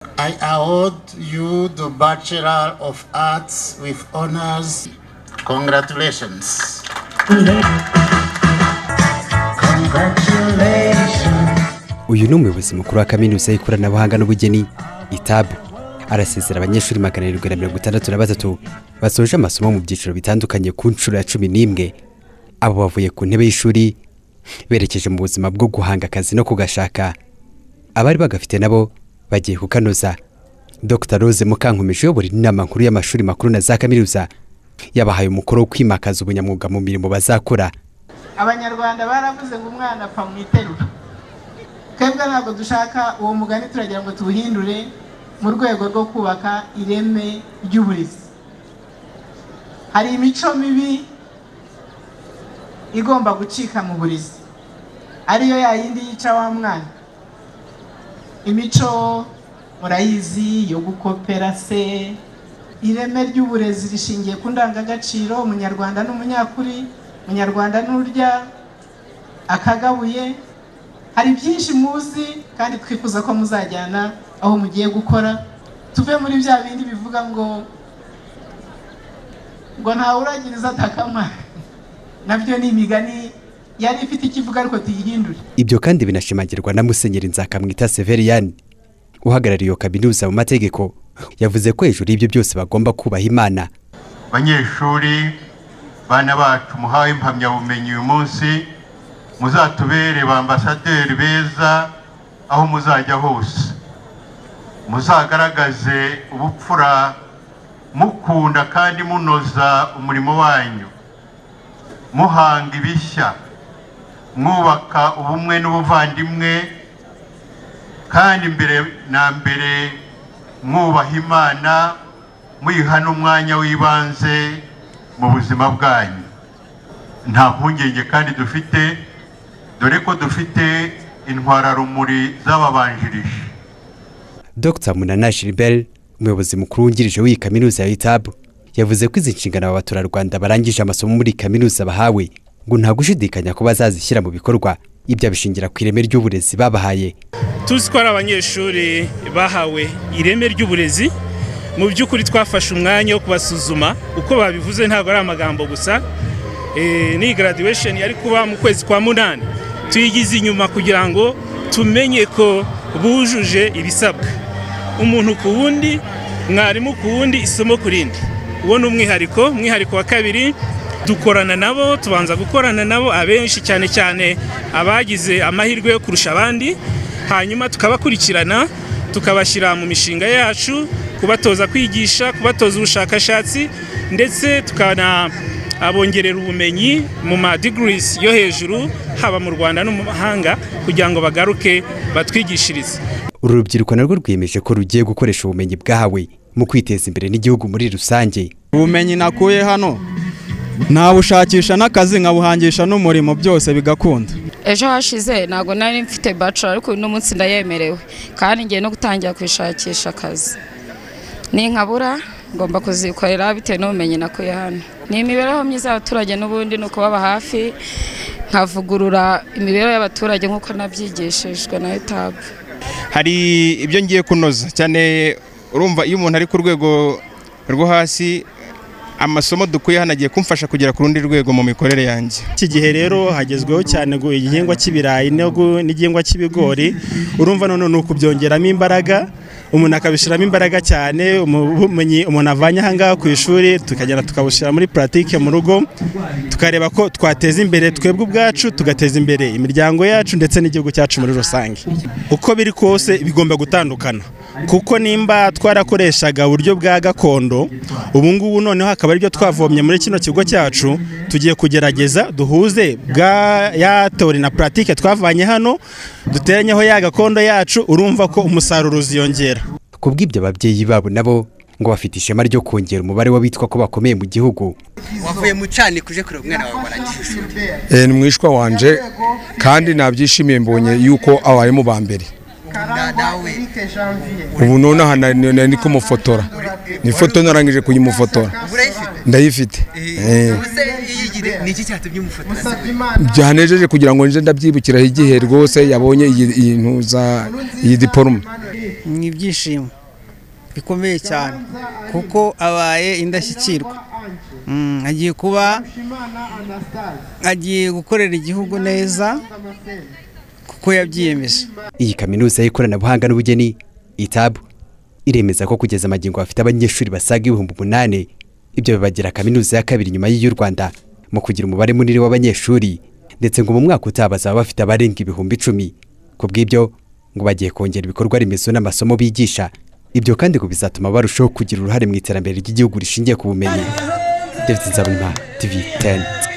I award you the Bachelor of Arts with honors. Congratulations. Congratulations. Uyu ni umuyobozi mukuru wa Kaminuza y'Ikoranabuhanga n'Ubugeni, UTAB. Arasezera abanyeshuri 763 basoje amasomo mu byiciro bitandukanye ku nshuro ya 11. Abo bavuye ku ntebe y'ishuri berekeje mu buzima bwo guhanga akazi no kugashaka. Abari bagafite nabo bagiye kukanoza. Dr Rose Mukankomeje uyobora Inama Nkuru y'Amashuri Makuru na za Kaminuza yabahaye umukoro wo kwimakaza ubunyamwuga mu mirimo bazakora. Abanyarwanda baravuze ngo umwana apfa mu iterura. Twebwe ntabwo dushaka uwo mugani, turagira ngo tuwuhindure mu rwego rwo kubaka ireme ry'uburezi. Hari imico mibi igomba gucika mu burezi, ariyo ya yindi yica wa mwana. Imico murayizi yo gukopera se. Ireme ry'uburezi rishingiye ku ndangagaciro: umunyarwanda ni umunyakuri, umunyarwanda n'urya akagabuye. Hari byinshi muzi kandi twifuza ko muzajyana aho mugiye gukora. Tuve muri bya bindi bivuga ngo ntawe uragiriza atakama. Nabyo ni imigani yari ifite ikivuga, ariko tuyihindure. Ibyo kandi binashimangirwa na Musenyeri Nzakamwita Severiyani uhagarariye iyo kaminuza mu mategeko. Yavuze ko hejuru y'ibyo byose bagomba kubaha Imana. Banyeshuri, bana bacu muhawe impamyabumenyi uyu munsi, muzatubere ba ambasaderi beza aho muzajya hose. Muzagaragaze ubupfura, mukunda kandi munoza umurimo wanyu, muhanga ibishya, mwubaka ubumwe n'ubuvandimwe, kandi mbere na mbere mwubaha Imana, muyiha n'umwanya w'ibanze mu buzima bwanyu. Nta mpungenge kandi dufite, dore ko dufite intwararumuri zababanjirije. Dr Munana Gilbert, umuyobozi mukuru wungirije w'iyi kaminuza ya UTAB, yavuze ko izi nshingano aba baturarwanda barangije amasomo muri kaminuza bahawe ngo nta gushidikanya ko bazazishyira mu bikorwa. Ibyo abishingira ku ireme ry'uburezi babahaye. Tuzi ko ari abanyeshuri bahawe ireme ry'uburezi. Mu by'ukuri twafashe umwanya wo kubasuzuma. Uko babivuze ntabwo ari amagambo gusa. Ni graduation yari kuba mu kwezi kwa munani, tuyigize inyuma kugira ngo tumenye ko bujuje ibisabwa, umuntu ku wundi, mwarimu ku wundi, isomo ku rindi. Uwo ni umwihariko. Umwihariko wa kabiri, dukorana nabo, tubanza gukorana nabo abenshi, cyane cyane abagize amahirwe yo kurusha abandi, hanyuma tukabakurikirana, tukabashyira mu mishinga yacu, kubatoza kwigisha, kubatoza ubushakashatsi, ndetse tukanabongerera ubumenyi mu ma degrees yo hejuru, haba mu Rwanda no mu mahanga, kugira ngo bagaruke batwigishirize. Uru rubyiruko narwo rwiyemeje ko rugiye gukoresha ubumenyi bwahawe mu kwiteza imbere n'igihugu muri rusange. Ubumenyi nakuye hano nabushakisha n'akazi, nkabuhangisha n'umurimo, byose bigakunda. Ejo hashize ntabwo nari mfite bachelor, ariko uno munsi ndayemerewe kandi ngiye no gutangira kwishakisha akazi. Ninkabura ngomba kuzikorera bitewe n'ubumenyi nakuye hano. Ni imibereho myiza y'abaturage n'ubundi ni ukubaba hafi, nkavugurura imibereho y'abaturage nk'uko nabyigishijwe na UTAB. Hari ibyo ngiye kunoza cyane. Urumva, iyo umuntu ari ku rwego rwo hasi, amasomo dukuye hano agiye kumfasha kugera ku rundi rwego mu mikorere yanjye. Iki gihe rero hagezweho cyane igihingwa cy'ibirayi n'igihingwa cy'ibigori. Urumva none ni ukubyongeramo imbaraga, umuntu akabishyiramo imbaraga cyane. Ubumenyi umuntu avanye aha ngaha ku ishuri tukagenda tukabushyira muri pratique mu rugo, tukareba ko twateza imbere twebwe ubwacu, tugateza imbere imiryango yacu ndetse n'igihugu cyacu muri rusange. Uko biri kose bigomba gutandukana, kuko nimba twarakoreshaga uburyo bwa gakondo, ubu ngubu noneho akaba aribyo twavomye muri kino kigo cyacu, tugiye kugerageza duhuze bwa ya théorie na pratique twavanye hano, duteranyeho ya gakondo yacu. Urumva ko umusaruro uziyongera. Ku bw'ibyo, ababyeyi babo nabo ngo bafite ishema ryo kongera umubare w'abitwa ko bakomeye mu gihugu. Wavuye mu cyane kuje kureba umwana wawe warangije ishuri? Ni mwishwa wanje kandi nabyishimiye, mbonye yuko abaye mu ba mbere. Ubu nonaha nari kumufotora, ni ifoto narangije kuyimufotora, ndayifite. Ni iki cyatumye umufotora? Byanejeje kugira ngo nje ndabyibukiraho igihe rwose yabonye iyi ntuza, iyi diporome. Ni ibyishimo bikomeye cyane kuko abaye indashyikirwa. Agiye kuba, agiye gukorera igihugu neza kuko yabyiyemeje. Iyi kaminuza y'ikoranabuhanga n'ubugeni UTAB iremeza ko kugeza amagingo bafite abanyeshuri basaga 8000. Ibyo bibagira kaminuza ya kabiri nyuma y'iy'u Rwanda mu kugira umubare munini w'abanyeshuri, ndetse ngo mu mwaka utaha bazaba bafite abarenga 10,000. Ku bw'ibyo ngo bagiye kongera ibikorwa remezo n'amasomo bigisha. Ibyo kandi ngo bizatuma barushaho kugira uruhare mu iterambere ry'igihugu rishingiye ku bumenyi. David Nzabonimpa, TV 10.